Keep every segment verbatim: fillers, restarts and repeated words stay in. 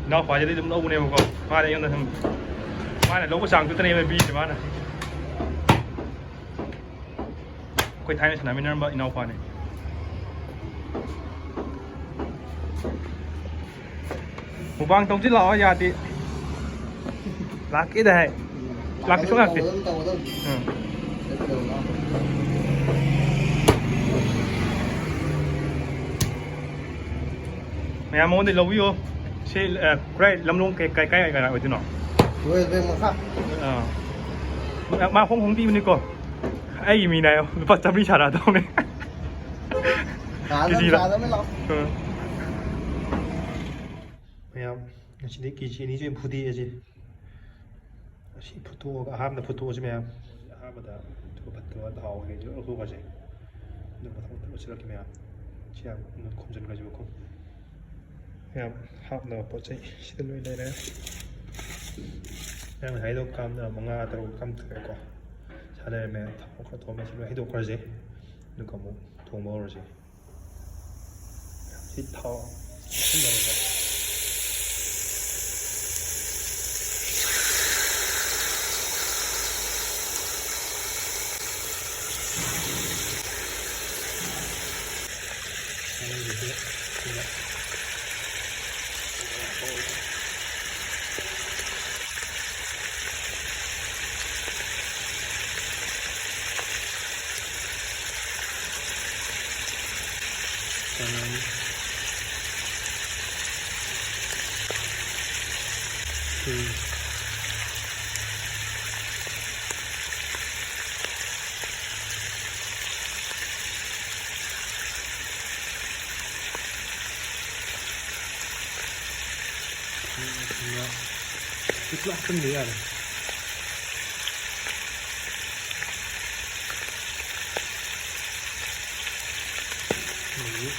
ꯏꯅꯥꯎꯄꯥꯁꯤꯗꯤ ꯑꯗꯨꯝ ꯂꯧꯕꯅꯦꯕꯀꯣ꯫ ꯃꯥꯅ ꯑꯩꯉꯣꯟꯗ ꯁꯨꯝ, ꯃꯥꯅ ꯂꯧꯕ ꯆꯥꯡꯗꯨꯗꯅꯦꯕ ꯄꯤꯔꯤꯁꯦ ꯃꯥꯅ꯫ ꯑꯩꯈꯣꯏ ꯊꯥꯏꯅ ꯁꯥꯟꯅꯃꯤꯟꯅꯔꯝꯕ ꯏꯅꯥꯎꯄꯥꯅꯦ꯫ ꯃꯨꯛꯕꯥꯡ ꯇꯧꯁꯤ ꯂꯥꯛꯑꯣ ꯌꯥꯗꯦ꯫ ꯂꯥꯛꯀꯦꯗ ꯍꯥꯏ꯫ ꯂꯥꯛꯇꯤ ꯁꯨꯡ ꯂꯥꯛꯇꯦ꯫ ꯇꯧꯒꯗꯧꯅꯤ, ꯇꯧꯒꯗꯧꯅꯤ꯫ ꯎꯝ꯫ ꯃꯌꯥꯝ ꯃꯉꯣꯟꯗ ꯂꯧꯕꯤꯌꯣ꯫ ꯁꯤ, ꯑ, ꯈꯨꯔꯥꯏ ꯂꯝꯂꯣꯡ ꯀꯩ, ꯀꯩ, ꯀꯥꯏ, ꯀꯥꯏ ꯑꯣꯏꯗꯣꯏꯅꯣ? ꯂꯣꯏꯔꯦ ꯃꯈꯥ꯫ ꯑꯥ꯫ ꯃꯥ ꯍꯣꯡ ꯍꯣꯡꯕꯤꯕꯅꯤꯀꯣ꯫ ꯑꯩꯒꯤ ꯃꯤꯅ ꯍꯥꯏꯌꯣ꯫ ꯂꯨꯄꯥ ꯆꯥꯝꯃꯔꯤ ꯁꯥꯔꯛꯑꯗꯧꯅꯦ꯫ ꯀꯥꯗ ꯀꯦꯖꯤꯗ꯫ ꯀꯥꯗ ꯑꯃ ꯂꯥꯛꯑꯣ꯫ ꯑꯥ꯫ ꯃꯌꯥꯝ, ꯉꯁꯤꯗꯤ ꯀꯦꯖꯤ ꯑꯅꯤꯁꯦ ꯑꯣꯏꯅ ꯐꯨꯗꯦꯛꯑꯁꯦ꯫ ꯑꯁꯤ ꯐꯨꯠꯇꯣꯛꯑꯒ, ꯑꯍꯥꯟꯕꯗ ꯐꯨꯠꯇꯣꯛꯑꯁꯤ ꯃꯌꯥꯝ꯫ ꯑꯍꯥꯟꯕꯗ ꯐꯠꯇꯕ ꯊꯥꯎ ꯀꯩꯀꯩꯁꯨ ꯂꯧꯊꯣꯛꯈ꯭ꯔꯁꯦ꯫ ꯑꯗꯨꯒ ꯃꯊꯪ ꯃꯊꯪ ꯂꯣꯏꯁꯤꯜꯂꯛꯀꯦ ꯃꯌꯥꯝ꯫ ꯁꯤ ꯌꯥꯝ ꯈꯣꯝꯖꯤꯟꯈ꯭ꯔꯁꯤꯕꯀꯣ꯫ ꯌꯥꯝ ꯍꯥꯞꯅꯕ ꯄꯣꯠ ꯆꯩ ꯁꯤꯗ ꯂꯣꯏ ꯂꯩꯔꯦ꯫ ꯃꯌꯥꯝ ꯉꯁꯥꯏꯗꯣ ꯀꯥꯝꯅ ꯃꯉꯥ ꯇꯔꯨꯛ ꯀꯥꯝꯊꯣꯛꯑꯦꯀꯣ꯫ ꯁꯥ ꯂꯩꯔꯝꯃꯦ꯫ ꯊꯥꯎ ꯈꯔ ꯊꯣꯛꯑꯝꯃꯦ꯫ ꯁꯤ ꯂꯣꯏ ꯍꯩꯗꯣꯛꯈ꯭ꯔꯁꯦ꯫ ꯑꯗꯨꯒ ꯑꯃꯨꯛ ꯊꯣꯡꯕ ꯍꯧꯔꯁꯦ꯫ ꯁꯤ ꯊꯥꯎ ꯍꯥꯞꯆꯤꯟꯕꯅꯤꯀꯣ꯫ ꯃꯅꯨꯡꯒꯤꯁꯦ ꯁꯤꯗ ꯆꯅꯝ꯫ ꯎꯝ꯫ ꯎꯝ, ꯁꯤꯅ ꯄꯤꯛꯂꯞ ꯍꯥꯞꯆꯤꯟꯕ ꯌꯥꯔꯦ꯫ ꯑꯗꯒꯤ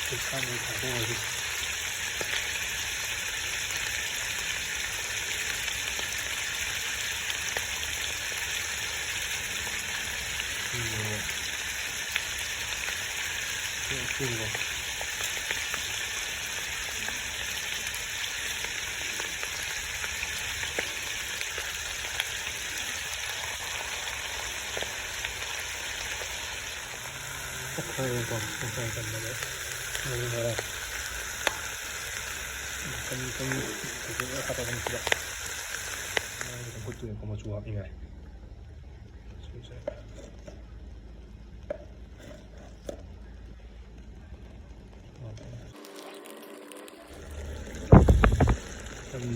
ꯄꯤꯛꯁꯥꯡꯅ ꯊꯥꯗꯣꯛꯑꯒꯦ꯫ ꯎꯝ, ꯃꯣꯔꯣꯛ꯫ ꯁꯤ ꯑꯁꯨꯕ꯫ ꯍꯣꯏ, ꯍꯣꯏ, ꯍꯣꯏ, ꯍꯣꯏ, ꯍꯣꯏ, ꯍꯣꯏ꯫ ꯃꯈꯟ, ꯃꯈꯟ, ꯃꯈꯟ ꯍꯥꯞꯄꯛꯀꯅꯤ ꯁꯤꯗ꯫ ꯃꯥꯒꯤ ꯆꯝꯐꯨꯠꯇꯨꯅꯤꯀꯣ ꯃꯆꯨ ꯍꯥꯞꯅꯤꯡꯉꯥꯏ꯫ ꯁꯤꯁꯦ꯫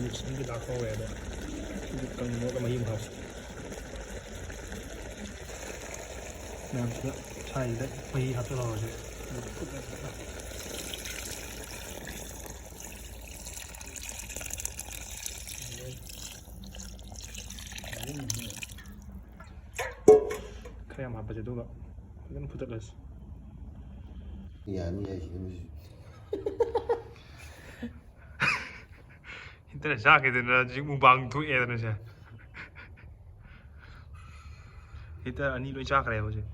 ꯃꯤꯛꯁ ꯑꯃꯗꯤ ꯂꯥꯛꯄ ꯍꯧꯔꯦ ꯑꯗꯣ꯫ ꯁꯤꯗꯤ ꯀꯪꯅꯕ ꯃꯍꯤ ꯑꯃ ꯍꯥꯞꯁꯤ꯫ ꯃꯌꯥꯝꯁꯤꯗ ꯁꯥꯏꯁꯤꯗ ꯃꯍꯤ ꯍꯥꯞꯆꯤꯜꯍꯧꯔꯁꯦ꯫ ꯈꯔ ꯌꯥꯝ ꯍꯥꯞꯄꯁꯦ, ꯑꯗꯨꯒ ꯐꯖꯅ ꯐꯨꯠꯇꯠꯂꯁꯤ꯫ ꯌꯥꯅꯤ ꯍꯥꯏꯁꯤꯅꯤ꯫ ꯍꯤꯇꯔ ꯆꯥꯛꯈꯤꯗꯅ ꯍꯧꯖꯤꯛ ꯃꯨꯛꯕꯥꯡ ꯊꯣꯛꯑꯦꯗꯅ ꯁꯦ꯫ ꯍꯤꯇꯔ ꯑꯅꯤ ꯂꯣꯏ ꯆꯥꯛꯈ꯭ꯔꯦꯕ ꯍꯧꯖꯤꯛ꯫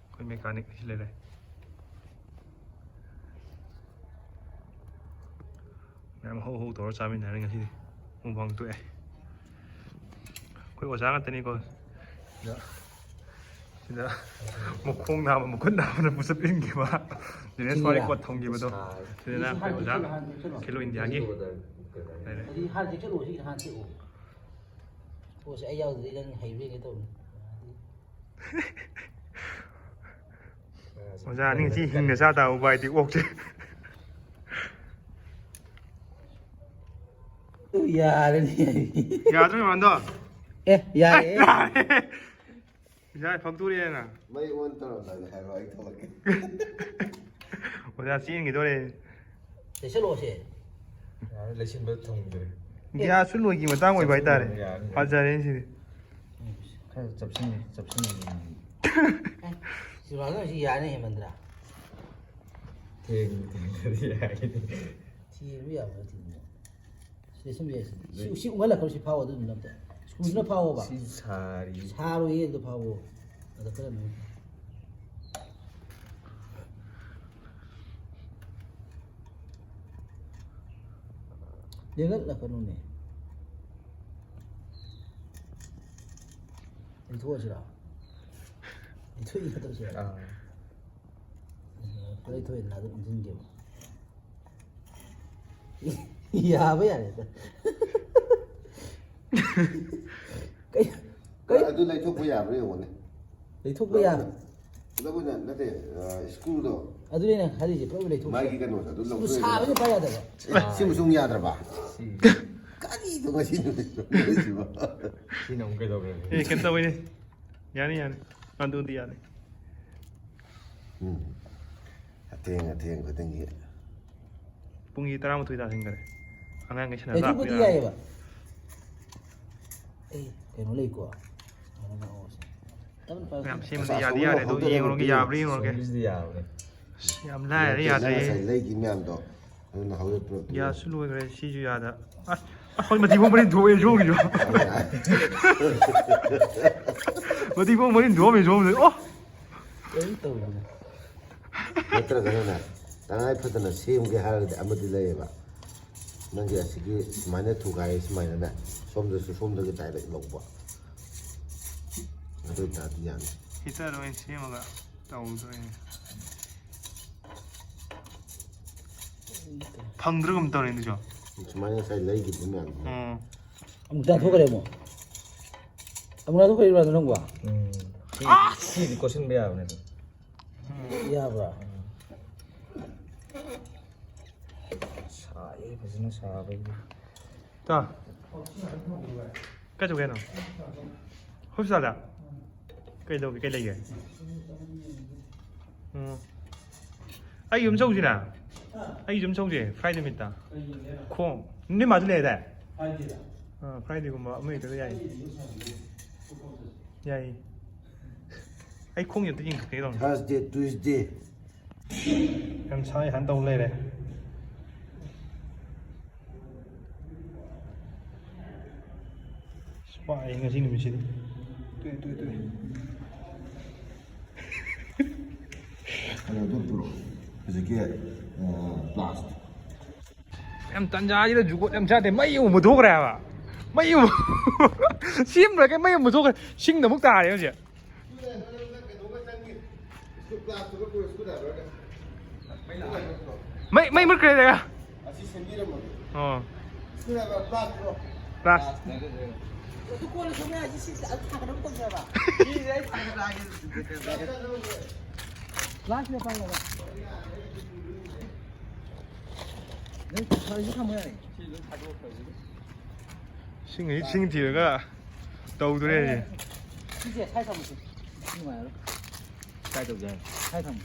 ꯑꯩꯈꯣꯏ ꯃꯦꯀꯥꯅꯤꯛ ꯑꯁꯤ ꯂꯩꯔꯦ꯫ ꯃꯌꯥꯝ ꯍꯧ ꯍꯧ ꯇꯧꯔ ꯆꯥꯃꯤꯟꯅꯔꯦ ꯉꯁꯤꯗꯤ꯫ ꯃꯨꯛꯕꯥꯡ ꯇꯣꯛꯑꯦ꯫ ꯑꯩꯈꯣꯏ ꯑꯣꯖꯥ ꯉꯥꯛꯇꯅꯤꯀꯣ꯫ ꯁꯤꯗ, ꯁꯤꯗ ꯃꯈꯣꯡ ꯅꯥꯕ, ꯃꯈꯨꯠ ꯅꯥꯕꯅ ꯄꯨꯁꯞ ꯏꯟꯈꯤꯕ꯫ ꯖꯦꯅꯦꯁ ꯋꯥꯔꯤ ꯀꯣꯠ ꯊꯝꯈꯤꯕꯗꯣ꯫ ꯁꯤꯗꯅ ꯑꯩꯈꯣꯏ ꯑꯣꯖꯥ ꯈꯦꯂꯣ ꯏꯟꯗꯤꯌꯥꯒꯤ ꯂꯩꯔꯦ꯫ ꯑꯗꯨꯗꯤ ꯍꯥꯟꯅ ꯆꯦꯛꯁꯜꯂꯣ, ꯁꯤ ꯍꯥꯟꯅ ꯆꯦꯛꯑꯣ꯫ ꯑꯣ, ꯁꯤ ꯑꯩ ꯌꯥꯎꯗ꯭ꯔꯗꯤ ꯅꯪ ꯍꯩꯕ꯭ꯔꯥ ꯌꯦꯡꯒꯦ ꯇꯧꯕꯅꯤ꯫ ꯑꯣꯖꯥ, ꯅꯤꯡꯁꯤ ꯍꯤꯡꯅ ꯆꯥ ꯇꯥꯕ ꯎꯄꯥꯏꯗꯤ ꯑꯣꯛꯁꯦ꯫ ꯌꯥꯔꯅꯤ꯫ ꯌꯥꯗ꯭ꯔꯣ, ꯏꯃꯥꯟꯗꯣ? ꯑꯦ, ꯌꯥꯔꯦ꯫ ꯌꯥꯔꯦ꯫ ꯏꯁꯥ ꯐꯛꯇꯣꯔꯛꯑꯦꯅ꯫ ꯃꯩ ꯑꯣꯟ ꯇꯧꯔꯝꯗꯥꯏꯗ ꯍꯥꯏꯔꯣ, ꯑꯩ ꯊꯣꯛꯂꯛꯀꯦ꯫ ꯑꯣꯖꯥ ꯆꯦꯟꯈꯤꯗꯣꯔꯦ꯫ ꯂꯩꯁꯜꯂꯣꯁꯦ꯫ ꯌꯥꯔꯦ, ꯂꯩꯁꯤꯟꯕ ꯊꯝꯈꯤꯗꯣꯔꯦ꯫ ꯒ꯭ꯌꯥꯁꯁꯨ ꯂꯣꯏꯈꯤ ꯃꯇꯥꯡ ꯑꯣꯏꯕ ꯍꯥꯏꯇꯥꯔꯦ꯫ ꯌꯥꯔꯅꯤ, ꯌꯥꯔꯅꯤ꯫ ꯐꯖꯔꯦꯅꯦ ꯁꯤꯗꯤ꯫ ꯈꯔ ꯆꯞꯁꯤꯟ-, ꯆꯞꯁꯤꯟ-, ꯑꯦ, ꯁꯤꯕꯥꯅ ꯁꯤ ꯌꯥꯅꯤ ꯍꯦꯃꯟꯗ꯭ꯔ꯫ ꯊꯦꯡ-, ꯊꯦꯡꯅꯗꯤ ꯌꯥꯏ꯫ ꯊꯦꯡꯕ ꯌꯥꯕ ꯅꯠꯇꯦ꯫ ꯁꯤ ꯁꯨꯝ ꯌꯥꯏ, ꯁꯤ꯫ ꯁꯤ, ꯁꯤ ꯎꯪꯍꯜꯂꯛꯈ꯭ꯔꯣ, ꯁꯤ ꯐꯥꯎ ꯑꯗꯨꯝ ꯅꯝꯇ꯫ ꯁ꯭ꯀꯔꯨꯗꯨꯅ ꯐꯥꯎꯑꯣꯕ꯫ ꯁꯤ ꯁꯥꯔꯤ꯫ ꯁꯥꯔꯣꯏꯌꯦ, ꯑꯗꯨ ꯐꯥꯎꯑꯣ꯫ ꯑꯗ ꯈꯔ ꯅꯝ-, ꯂꯦꯡꯍꯜꯂꯛꯀꯅꯨꯅꯦ꯫ ꯂꯦꯡꯊꯣꯛꯑꯁꯤꯔꯣ? ꯊꯣꯛꯏ ꯈꯛꯇꯁꯨ ꯌꯥꯏ꯫ ꯑꯥ꯫ ꯂꯣꯏ ꯊꯣꯛꯑꯦꯗꯅ ꯑꯗꯨꯝ ꯏꯟꯁꯤꯟꯒꯦꯕ꯫ ꯌꯥꯕ ꯌꯥꯔꯦꯗ꯫ ꯀꯩ, ꯀꯩ? ꯑꯗꯨ ꯂꯩꯊꯣꯛꯄ ꯌꯥꯕ꯭ꯔꯥ ꯌꯦꯡꯉꯣꯅꯦ꯫ ꯂꯩꯊꯣꯛꯄ ꯌꯥ- ꯄꯨꯂꯞ ꯑꯣꯏꯅ ꯅꯠꯇꯦ, ꯑ, screw ꯗꯣ꯫ ꯑꯗꯨꯅꯦ ꯑꯩꯅ ꯈꯜꯂꯤꯁꯦ, ꯄꯨꯂꯞ ꯂꯩꯊꯣꯛꯄ꯫ ꯃꯥꯒꯤ ꯀꯩꯅꯣꯗꯣ ꯑꯗꯨ ꯁꯤꯕꯨ ꯂꯧꯊꯣꯛꯑꯦ꯫ ꯁꯥꯕꯁꯦ ꯄꯥꯏ ꯌꯥꯗꯕ꯫ ꯁꯤꯃ ꯁꯨꯝ ꯌꯥꯗ꯭ꯔꯕ? ꯁꯤ꯫ ꯀꯔꯤꯅꯣ ꯉꯁꯤ ꯅꯨꯃꯤꯠꯁꯤꯕꯣ? ꯁꯤꯅ ꯑꯃꯨꯛ ꯀꯩꯗꯧꯈ꯭ꯔꯒꯦ? ꯑꯦ, ꯀꯩꯝ ꯇꯧꯋꯤꯅꯦ꯫ ꯌꯥꯅꯤ, ꯌꯥꯅꯤ꯫ ꯑꯗꯨꯗꯤ ꯌꯥꯅꯤ꯫ ꯎꯝ꯫ ꯑꯊꯦꯡ ꯑꯊꯦꯡ ꯈꯨꯗꯤꯡꯒꯤ꯫ ꯄꯨꯡꯁꯤ ꯇꯔꯥꯃꯥꯊꯣꯏ ꯇꯥꯁꯤꯟꯈꯔꯦ꯫ ꯑꯉꯥꯡꯈꯩ ꯁꯥꯟꯅ ꯂꯩꯊꯣꯛꯄꯗꯤ ꯂꯥꯛꯄ ꯌꯥꯔꯅꯤ꯫ ꯌꯥꯏꯌꯦꯕ꯫ ꯑꯦ, ꯀꯩꯅꯣ ꯂꯩꯀꯣ꯫ ꯀꯩꯅꯣ ꯂꯥꯛꯑꯣ꯫ ꯇꯞꯅ ꯄꯥꯏꯌꯨ꯫ ꯃꯌꯥꯝ ꯁꯦꯝꯕꯗꯤ ꯑꯁ, ꯌꯥꯗꯤ ꯑꯁꯣꯝꯗ ꯌꯥꯔꯦ, ꯑꯗꯨ ꯍꯧꯗꯕ ꯌꯦꯡꯉꯨꯔꯒꯦ, ꯅꯠꯇꯦ꯫ ꯌꯥꯕ꯭ꯔꯥ ꯌꯦꯡꯉꯨꯔꯒꯦ꯫ ꯑꯁꯣꯝꯒꯤꯁꯤꯗꯤ ꯌꯥꯕꯅꯦ꯫ ꯑꯁ, ꯌꯥꯝ ꯂꯥꯏꯔꯦ, ꯅꯠꯇꯦ, ꯅꯪ ꯌꯥꯗ꯭ꯔꯦ꯫ ꯉꯁꯥꯏ ꯂꯩꯈꯤ ꯃꯌꯥꯝꯗꯣ, ꯑꯗꯨꯅ ꯍꯧꯖꯤꯛ ꯄꯨꯔꯛꯇꯣꯏꯅꯦ꯫ ꯒ꯭ꯌꯥꯁꯁꯨ ꯂꯣꯏꯈ꯭ꯔꯦ, ꯁꯤꯁꯨ ꯌꯥꯗ꯫ ꯑꯁ, ꯑꯩꯈꯣꯏ ꯃꯊꯤ ꯐꯣꯡ ꯃꯔꯤꯟ ꯊꯣꯛꯑꯦ ꯁꯣꯝꯒꯤꯁꯨ꯫ ꯃꯊꯤ ꯐꯣꯡ ꯃꯔꯤꯟ ꯊꯣꯛꯑꯝꯃꯦ ꯁꯣꯝꯗ꯫ ꯑꯣ! ꯀꯔꯤꯝ ꯇꯧꯗꯦ꯫ ꯅꯠꯇ꯭ꯔꯒꯅꯅꯦ, ꯇꯉꯥꯏ ꯐꯗꯅ ꯁꯦꯝꯒꯦ ꯍꯥꯏꯔꯒꯗꯤ ꯑꯃꯗꯤ ꯂꯩꯌꯦꯕ꯫ ꯅꯪꯒꯤ ꯑꯁꯤꯒꯤ ꯁꯨꯃꯥꯏꯅ ꯊꯨꯒꯥꯏ, ꯁꯨꯃꯥꯏꯅꯅꯦ, ꯁꯣꯝꯗꯁꯨ, ꯁꯣꯝꯗꯒꯤ direct ꯂꯧꯕ꯫ ꯑꯗꯨ ꯑꯣꯏꯇꯥꯔꯗꯤ ꯌꯥꯅꯤ꯫ ꯍꯤꯇꯔ ꯑꯣꯏꯅ ꯁꯦꯝꯃꯒ ꯇꯧꯗꯣꯏꯅꯦ꯫ ꯐꯪꯗ꯭ꯔꯒꯨꯝ ꯇꯧꯔꯦ ꯑꯗꯨꯁꯨ꯫ ꯁꯨꯃꯥꯏꯅ ꯉꯁꯥꯏ ꯂꯩꯈꯤꯕ ꯃꯌꯥꯝꯗꯣ꯫ ꯎꯝ꯫ ꯑꯃꯨꯛ ꯇꯥꯟꯊꯣꯛꯈ꯭ꯔꯦ ꯑꯃꯨꯛ꯫ ꯑꯃꯨꯛ ꯇꯥꯟꯊꯣꯛꯈ꯭ꯔꯤꯕ꯭ꯔꯥ ꯅꯪꯕꯣ? ꯎꯝ꯫ ꯁꯤ, ꯑꯁ! ꯁꯤꯗꯤ ꯀꯣꯠꯁꯤꯟꯕ ꯌꯥꯕꯅꯦ ꯑꯗꯨꯝ꯫ ꯌꯥꯕ꯭ꯔꯥ? ꯁꯥꯏꯌꯦ ꯐꯖꯅ ꯁꯥꯕꯒꯤ꯫ ꯇꯥ꯫ ꯀꯥꯏ ꯆꯠꯀꯦ ꯍꯥꯏꯅꯣ? ꯍꯣꯁꯄꯤꯇꯥꯜꯗ? ꯀꯩꯗꯧꯒꯦ? ꯀꯩ ꯂꯩꯒꯦ? ꯎꯝ꯫ ꯑꯩ ꯌꯨꯝ ꯆꯧꯁꯤꯅ? ꯑꯩ ꯌꯨꯝ ꯆꯧꯁꯦ Friday ꯅꯨꯃꯤꯠꯇ꯫ ꯈꯣꯡ꯫ ꯅꯣꯏ ꯃꯥꯁꯨ ꯂꯩ ꯍꯥꯏꯗꯥꯏ? ꯑꯥ, Fridayꯒꯨꯝꯕ ꯑꯃ ꯍꯦꯛꯇꯗ ꯌꯥꯏ꯫ ꯌꯥꯏ꯫ ꯑꯩ ꯈꯣꯡꯁꯦ ꯑꯝꯇ ꯌꯦꯡꯊꯣꯛꯀꯦ ꯇꯧꯅꯤ꯫ Thursday, Tuesday꯫ ꯌꯥꯝ ꯁꯥꯏ ꯍꯥꯏꯅ ꯇꯧ ꯂꯩꯔꯦ꯫ ꯑꯁ, ꯋꯥꯏ ꯉꯁꯤ ꯅꯨꯃꯤꯠꯁꯤꯗꯤ꯫ ꯇꯣꯛꯑꯦ, ꯇꯣꯛꯑꯦ, ꯇꯣꯛꯑꯦ꯫ ꯀꯩꯅꯣꯗꯣ ꯄꯨꯔꯛꯑꯣ꯫ ꯍꯧꯖꯤꯛꯀꯤ, ꯑ, ꯄ꯭ꯂꯥꯁꯇꯣ꯫ ꯌꯥꯝ ꯇꯟꯖꯥꯁꯤꯗ ꯖꯨꯒꯣꯠ ꯌꯥꯝ ꯆꯥꯗꯦ꯫ ꯃꯩ ꯑꯃꯨꯛ ꯃꯨꯠꯊꯣꯛꯈ꯭ꯔꯦ ꯍꯥꯏꯕ꯫ ꯃꯩ ꯑꯃꯨꯛ ꯁꯦꯝ ꯂꯣꯏꯔꯒ ꯃꯩ ꯑꯃꯨꯛ ꯃꯨꯠꯊꯣꯛꯈ꯭ꯔꯦ꯫ ꯁꯤꯡꯗ ꯑꯃꯨꯛ ꯇꯥꯔꯦ ꯍꯧꯖꯤꯛ꯫ ꯃꯩ ꯃꯩ ꯃꯨꯠꯈ꯭ꯔꯦꯗ꯫ ꯑꯁꯤ ꯁꯦꯝꯕꯤꯔꯝꯃꯒꯦ꯫ ꯑꯣ꯫ ꯁꯤ ꯍꯥꯏꯕ ꯄ꯭ꯂꯥꯁꯇꯣ꯫ ꯄ꯭ꯂꯥꯁ꯫ ꯑꯗꯨ ꯀꯣꯟꯅ ꯁꯦꯝꯕ ꯌꯥꯏꯁꯤ ꯁꯤ ꯊꯥꯡꯒꯠꯅꯕ ꯇꯧꯁꯦ ꯍꯥꯏꯕ꯫ ꯁꯤꯁꯦ ꯑꯩ ꯊꯥꯡꯒꯠꯂꯛꯑꯒꯦ꯫ ꯄ꯭ꯂꯥꯁꯁꯤꯗ ꯄꯥꯏꯔꯒ꯫ ꯅꯪ ꯐꯔꯤꯁꯤ ꯊꯝꯃꯨ ꯌꯥꯔꯦ꯫ ꯁꯤ ꯂꯣꯏ ꯊꯥꯗꯣꯛꯈ꯭ꯔꯁꯤꯕꯨ꯫ ꯁꯤꯡ ꯁꯤꯡ ꯊꯤꯔꯒ ꯇꯧꯗꯣꯔꯦ꯫ ꯁꯤꯁꯦ ꯁꯥꯏ ꯊꯝꯃꯨꯁꯦ꯫ ꯁꯤ ꯅꯨꯡꯉꯥꯏꯔꯣꯏ꯫ ꯀꯥꯏ ꯇꯧꯁꯦ ꯍꯥꯏꯅꯣ? ꯁꯥꯏ ꯊꯝꯃꯨ꯫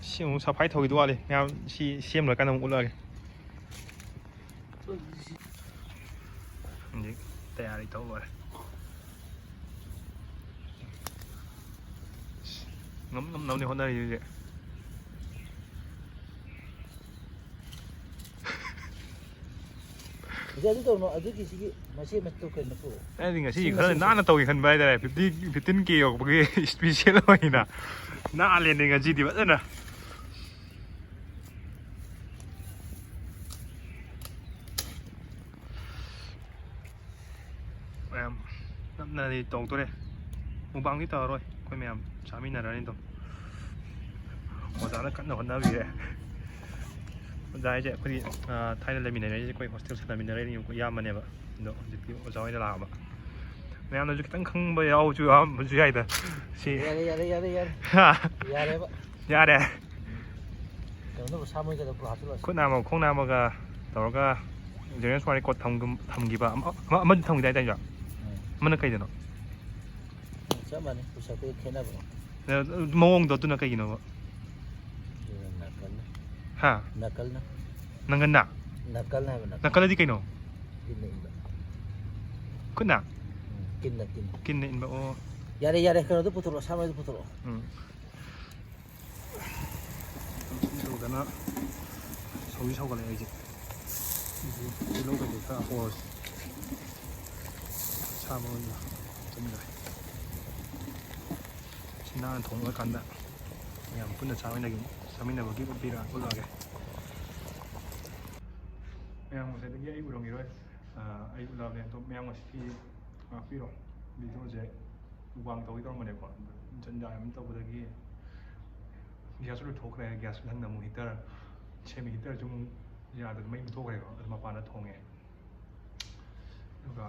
ꯁꯤ ꯑꯃꯨꯛ ꯁꯐꯥꯏ ꯊꯧꯈꯤꯗꯧ ꯋꯥꯠꯂꯤ꯫ ꯃꯌꯥꯝ ꯁꯤ ꯁꯦꯝ ꯂꯣꯏꯔꯀꯥꯟꯗ ꯑꯃꯨꯛ ꯎꯠꯂꯛꯑꯒꯦ꯫ ꯍꯧꯖꯤꯛ ꯇꯌꯥꯔꯤ ꯇꯧ ꯂꯣꯏꯔꯦ꯫ ꯉꯝ ꯉꯝꯅꯕꯅꯤ ꯍꯣꯠꯅꯔꯤ ꯍꯧꯖꯤꯛ꯫ ꯍꯧꯖꯤꯛ ꯑꯗꯨ ꯇꯧꯔꯨꯅꯨ, ꯑꯗꯨꯒꯤ ꯁꯤꯒꯤ ꯃꯆꯦ ꯃꯆꯨ ꯀꯩꯅꯣ ꯄꯨꯔꯛꯑꯣ꯫ ꯑꯩꯗꯤ ꯉꯁꯤ ꯁꯤ ꯈꯔ ꯃꯆꯨ ꯅꯥꯟꯅ ꯇꯧꯒꯦ ꯈꯟꯕ ꯍꯥꯏꯇꯥꯔꯦ, ꯐꯤꯐꯇꯤ, ꯐꯤꯐꯇꯤꯟ ꯀꯦ ꯌꯧꯔꯛꯄꯒꯤ ꯏꯁꯄꯤꯁꯦꯜ ꯑꯣꯏꯅ ꯅꯥꯜꯂꯦꯅꯦ ꯉꯁꯤꯗꯤ ꯐꯖꯅ꯫ ꯃꯌꯥꯝ ꯅꯞꯅꯗꯤ ꯇꯧꯗꯣꯔꯦ꯫ ꯃꯨꯛꯕꯥꯡꯗꯤ ꯇꯧꯔꯔꯣꯏ, ꯑꯩꯈꯣꯏ ꯃꯌꯥꯝ ꯆꯥꯃꯤꯟꯅꯔꯅꯤ ꯑꯗꯨꯝ꯫ ꯑꯣꯖꯥꯅ ꯀꯟꯅ ꯍꯣꯠꯅꯕꯤꯔꯦ꯫ ꯑꯣꯖꯥ ꯍꯥꯏꯁꯦ ꯑꯩꯈꯣꯏꯒꯤ, ꯑꯥ, ꯊꯥꯏꯅ ꯂꯩꯃꯤꯟꯅꯔꯛꯏꯁꯦ, ꯑꯩꯈꯣꯏ ꯍꯣꯁꯇꯦꯜ ꯂꯩꯃꯤꯟꯅꯔꯛꯏꯅꯦꯕꯀꯣ, ꯏꯌꯥꯝꯕꯅꯦꯕ꯫ ꯑꯗꯣ ꯍꯧꯖꯤꯛꯇꯤ ꯑꯣꯖꯥ ꯍꯣꯏꯗ ꯂꯥꯛꯑꯕ꯫ ꯃꯌꯥꯝꯅꯁꯨ ꯈꯤꯇꯪ ꯈꯪꯕ ꯌꯥꯎꯕꯁꯨ, ꯌꯥꯎꯔꯝꯕꯁꯨ ꯌꯥꯏꯗ꯫ ꯁꯤ ꯌꯥꯔꯦ, ꯌꯥꯔꯦ, ꯌꯥꯔꯦ, ꯌꯥꯔꯦ꯫ ꯍꯥ? ꯌꯥꯔꯦꯕ꯫ ꯌꯥꯔꯦ꯫ ꯀꯩꯅꯣꯗꯨꯕꯨ ꯁꯥ ꯃꯣꯏꯒꯗꯣ ꯄꯨꯔꯥ ꯍꯥꯞꯆꯤꯜꯂꯣ꯫ ꯈꯨꯠ ꯅꯥꯝꯃ, ꯈꯣꯡ ꯅꯥꯝꯃꯒ ꯇꯧꯔꯒ ꯖꯦꯔꯣ ꯁ꯭ꯋꯥꯏ ꯀꯣꯠ ꯊꯝꯒꯨꯝ-, ꯊꯝꯈꯤꯕ ꯑꯃ, ꯑꯃ, ꯑꯃꯗꯤ ꯊꯝꯈꯤꯗꯥꯏ ꯇꯥꯏꯖꯣ? ꯎꯝ꯫ ꯑꯃꯅ ꯀꯩꯗꯅꯣ? ꯎꯝ, ꯆꯞ ꯃꯥꯟꯅꯩ, ꯄꯨꯁ-ꯑꯞꯀꯤ ꯈꯦꯠꯅꯕ꯫ ꯑꯗꯨ ꯃꯑꯣꯡꯗꯣ ꯑꯗꯨꯅ ꯀꯩꯒꯤꯅꯣꯕ? ꯑꯗꯨꯅ ꯅꯥꯀꯜꯅ꯫ ꯍꯥ? ꯅꯥꯀꯜꯅ꯫ ꯅꯪꯒꯟꯅ? ꯅꯥꯀꯜ ꯍꯥꯏꯕ ꯅꯥꯀꯜ꯫ ꯅꯥꯀꯜ ꯑꯗꯤ ꯀꯩꯅꯣ? ꯀꯤꯟꯅ ꯏꯟꯕ꯫ ꯈꯨꯠꯅ? ꯎꯝ, ꯀꯤꯟꯅ, ꯀꯤꯟꯅ꯫ ꯀꯤꯟꯅ ꯏꯟꯕ, ꯑꯣ꯫ ꯌꯥꯔꯦ, ꯌꯥꯔꯦ, ꯀꯩꯅꯣꯗꯣ ꯄꯨꯊꯣꯔꯛꯑꯣ, ꯁꯥ ꯃꯔꯣꯏꯗꯣ ꯄꯨꯊꯣꯔꯛꯑꯣ꯫ ꯎꯝ꯫ ꯇꯧꯗꯅ ꯁꯧꯗꯤ ꯁꯧꯒꯠꯂꯛꯑꯦ ꯑꯩꯁꯦ꯫ ꯑꯩꯁꯦ ꯇꯤꯜꯍꯧ ꯀꯩꯀꯩ ꯈꯔ ꯍꯧꯔꯁꯤ꯫ ꯁꯥ ꯃꯔꯣꯏꯒ ꯍꯥꯞꯆꯤꯟꯈ꯭ꯔꯦ꯫ ꯁꯤ ꯅꯥꯟꯅ ꯊꯣꯡꯉꯀꯥꯟꯗ ꯃꯌꯥꯝ ꯄꯨꯟꯅ ꯆꯥꯃꯤꯟꯅꯒꯦ-, ꯆꯥꯃꯤꯟꯅꯕꯒꯤ ꯎꯠꯄꯤꯔ-, ꯎꯠꯂꯛꯑꯒꯦ꯫ ꯃꯌꯥꯝ ꯉꯁꯥꯏꯗꯒꯤ ꯑꯩ ꯎꯔꯝꯈꯤꯔꯣꯏ꯫ ꯑꯥ, ꯑꯩ ꯎꯠꯂꯛꯑꯕꯅꯦ꯫ ꯑꯗꯣ ꯃꯌꯥꯝ ꯉꯁꯤꯗꯤ ꯉꯥꯛꯄꯤꯔꯣ꯫ ꯚꯤꯗꯤꯑꯣꯁꯦ ꯃꯨꯛꯕꯥꯡ ꯇꯧꯒꯦ ꯇꯧꯔꯝꯕꯅꯦꯀꯣ, ꯑꯗꯨ ꯖꯟꯖꯥ ꯑꯃ ꯇꯧꯕꯗꯒꯤ ꯒ꯭ꯌꯥꯁꯁꯨ ꯂꯣꯏꯊꯣꯛꯈ꯭ꯔꯦ꯫ ꯒ꯭ꯌꯥꯁ ꯃꯊꯪꯗ ꯑꯃꯨꯛ ꯍꯤꯇꯔ ꯁꯦꯝꯃꯤ, ꯍꯤꯇꯔꯁꯨ ꯑꯃꯨꯛ ꯌꯥꯗꯗꯅ ꯃꯩ ꯃꯨꯠꯊꯣꯛꯈ꯭ꯔꯦꯀꯣ꯫ ꯑꯗꯨ ꯃꯄꯥꯟꯗ ꯊꯣꯡꯉꯦ, ꯑꯗꯨꯒ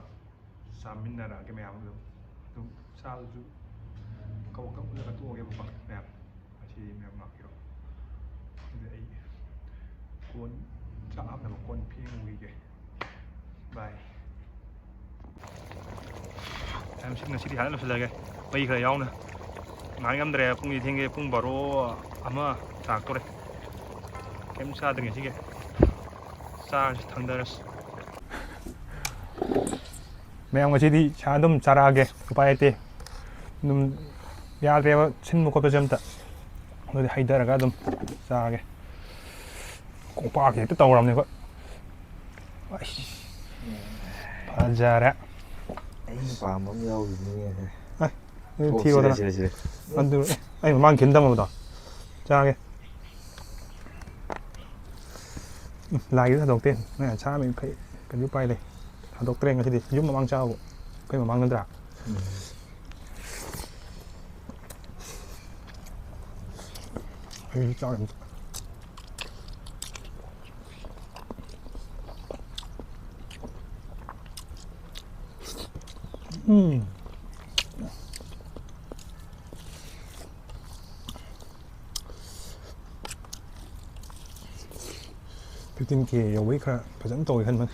ꯆꯥꯃꯤꯟꯅꯔꯛꯑꯒꯦ ꯃꯌꯥꯝ꯫ ꯑꯗꯨꯝ ꯑꯗꯨꯝ ꯆꯥꯕꯁꯨ ꯀꯕꯛ ꯀꯕꯛ ꯎꯠꯂꯒ ꯇꯣꯛꯑꯒꯦꯕꯀꯣ ꯃꯌꯥꯝ꯫ ꯉꯁꯤ ꯃꯌꯥꯝ ꯂꯥꯛꯄꯤꯔꯣ꯫ ꯑꯗꯨꯗꯤ ꯑꯩ ꯀꯣꯟ, ꯆꯥꯛ ꯍꯥꯞꯅꯕ ꯀꯣꯟ ꯐꯦꯡꯉꯨꯈꯤꯒꯦ꯫ ꯕꯥꯏ꯫ ꯃꯌꯥꯝ, ꯁꯤ ꯉꯁꯤꯗꯤ ꯁꯥꯟꯅ ꯂꯣꯏꯁꯤꯜꯂꯒꯦ, ꯃꯩ ꯈꯔ ꯌꯥꯎꯅ꯫ ꯉꯥꯏ ꯉꯝꯗ꯭ꯔꯦ, ꯄꯨꯡꯁꯤ ꯊꯦꯡꯉꯦ, ꯄꯨꯡ ꯕꯥꯔꯣ ꯑꯃ ꯇꯥꯔꯛꯇꯣꯔꯦ꯫ ꯀꯩꯝ ꯆꯥꯗ꯭ꯔꯤ ꯉꯁꯤꯒꯤ꯫ ꯆꯥꯔꯁꯤ, ꯊꯥꯡꯗꯔꯁꯤ꯫ ꯃꯌꯥꯝ, ꯉꯁꯤꯗꯤ ꯁꯥ ꯑꯗꯨꯝ ꯆꯥꯔꯛꯑꯒꯦ, ꯎꯄꯥꯏ ꯂꯩꯇꯦ꯫ ꯑꯗꯨꯝ ꯌꯥꯗ꯭ꯔꯦꯕ ꯁꯤꯟꯕ ꯈꯣꯠꯄꯁꯦ ꯑꯝꯇ꯫ ꯑꯗꯨꯗꯤ ꯍꯩꯊꯔꯒ ꯑꯗꯨꯝ ꯆꯥꯔꯒꯦ꯫ ꯀꯣꯝꯄꯥꯛꯁꯦ ꯍꯦꯛꯇ ꯇꯧꯔꯕꯅꯦ ꯑꯩꯈꯣꯏ꯫ ꯑꯩꯁ, ꯐꯖꯔꯦ꯫ ꯑꯩꯅ ꯄꯥꯝꯕ ꯑꯃ ꯌꯥꯎꯔꯤꯅꯤꯅꯦ꯫ ꯑꯦ, ꯑꯗꯨ ꯑꯣ, ꯊꯤꯔꯣꯗꯅ꯫ ꯁꯤꯔꯦ, ꯁꯤꯔꯦ, ꯁꯤꯔꯦ꯫ ꯑꯗꯨ ꯑꯩ ꯃꯃꯥꯡ ꯈꯤꯟ ꯊꯝꯃꯕꯗꯣ ꯆꯥꯒꯦ꯫ ꯎꯝ, ꯂꯥꯏꯒꯤꯗ ꯊꯥꯗꯣꯛꯇꯦ꯫ ꯅꯪ ꯁꯥ ꯃꯤ ꯐꯩ, ꯀꯔꯤ ꯎꯄꯥꯏ ꯂꯩ? ꯊꯥꯗꯣꯛꯇ꯭ꯔꯦ ꯉꯁꯤꯗꯤ꯫ ꯌꯨꯝ ꯃꯃꯥꯡ ꯆꯥꯕꯕꯨ ꯑꯩꯈꯣꯏ ꯃꯃꯥꯡ ꯅꯠꯇ꯭ꯔꯥ? ꯎꯝ꯫ ꯑꯩꯁꯨ ꯆꯥꯔꯦ ꯑꯝꯇ꯫ ꯎꯝ꯫ ꯐꯤꯐꯇꯤꯟ ꯀꯦ ꯌꯧꯕꯩ ꯈꯔ ꯐꯖꯅ ꯇꯧꯋꯦ ꯈꯟꯕꯅꯦ꯫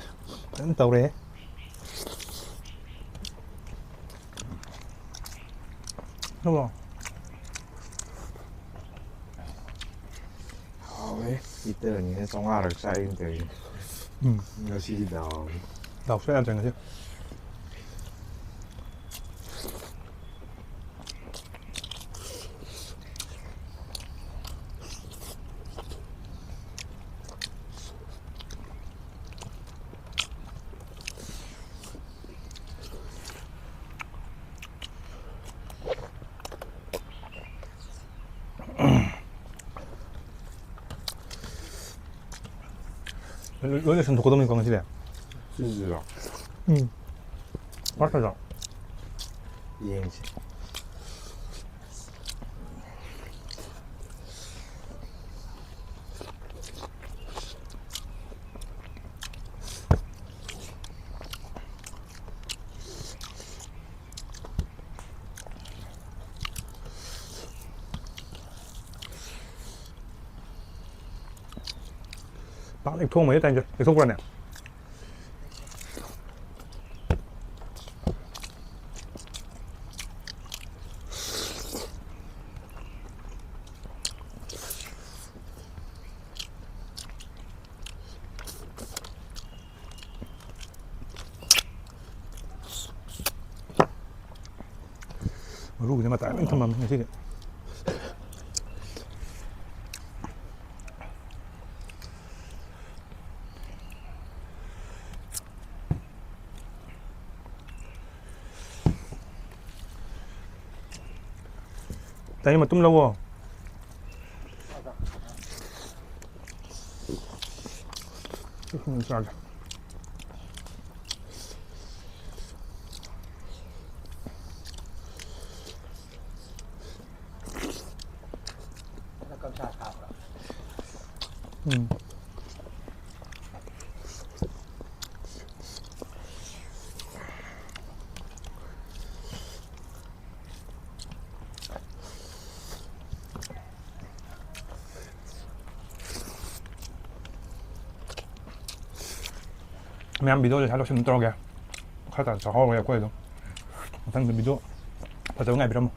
ꯐꯖꯅ ꯇꯧꯔꯦ꯫ ꯈꯪꯕ꯭ꯔꯣ? ꯍꯥꯎꯋꯦ꯫ ꯍꯤꯇꯔꯅꯤꯅ ꯆꯥꯝꯃꯉꯥꯔꯛ ꯆꯥꯛꯏꯅ ꯇꯧꯔꯤꯅꯦ꯫ ꯎꯝ꯫ ꯉꯁꯤꯗꯤ ꯗꯥꯎ꯫ ꯗꯥꯎ ꯁꯨꯡꯌꯥ ꯌꯥꯗ꯭ꯔꯦ ꯉꯁꯤ꯫ ꯂꯣꯏ, ꯂꯣꯏ ꯂꯣꯏꯁꯟꯊꯣꯛꯀꯗꯕꯅꯤꯀꯣ ꯉꯁꯤꯗꯤ꯫ ꯁꯤꯁꯤꯔꯣ? ꯎꯝ꯫ ꯄꯥꯛꯀꯗ꯭ꯔꯣ? ꯌꯦꯡꯁꯤ꯫ ꯍꯦꯛ ꯊꯣꯡꯕꯗꯤ ꯇꯥꯏꯅ ꯂꯦꯛꯊꯣꯛꯄ꯭ꯔꯅꯦ? ꯃꯔꯨꯒꯤꯗꯤ ꯃꯇꯥꯏ ꯂꯣꯏ ꯊꯝꯃꯝꯃꯦ ꯉꯁꯤꯗꯤ꯫ ꯇꯥꯏ ꯃꯇꯨꯝ ꯂꯧꯋꯣ꯫ ꯎꯝ, ꯆꯥꯒꯦ꯫ ꯎꯝ꯫ ꯃꯌꯥꯝ, video ꯁꯦ ꯁ꯭ꯋꯥꯏ ꯂꯣꯏꯁꯤꯟ ꯇꯧꯔꯒꯦ꯫ ꯈꯔ ꯇꯥꯅ ꯆꯥꯍꯧꯔꯒꯦ ꯑꯩꯈꯣꯏ ꯑꯗꯨꯝ꯫ ꯃꯊꯪꯗ video ꯐꯖꯕ ꯉꯥꯏꯕꯤꯔꯝꯃꯣ꯫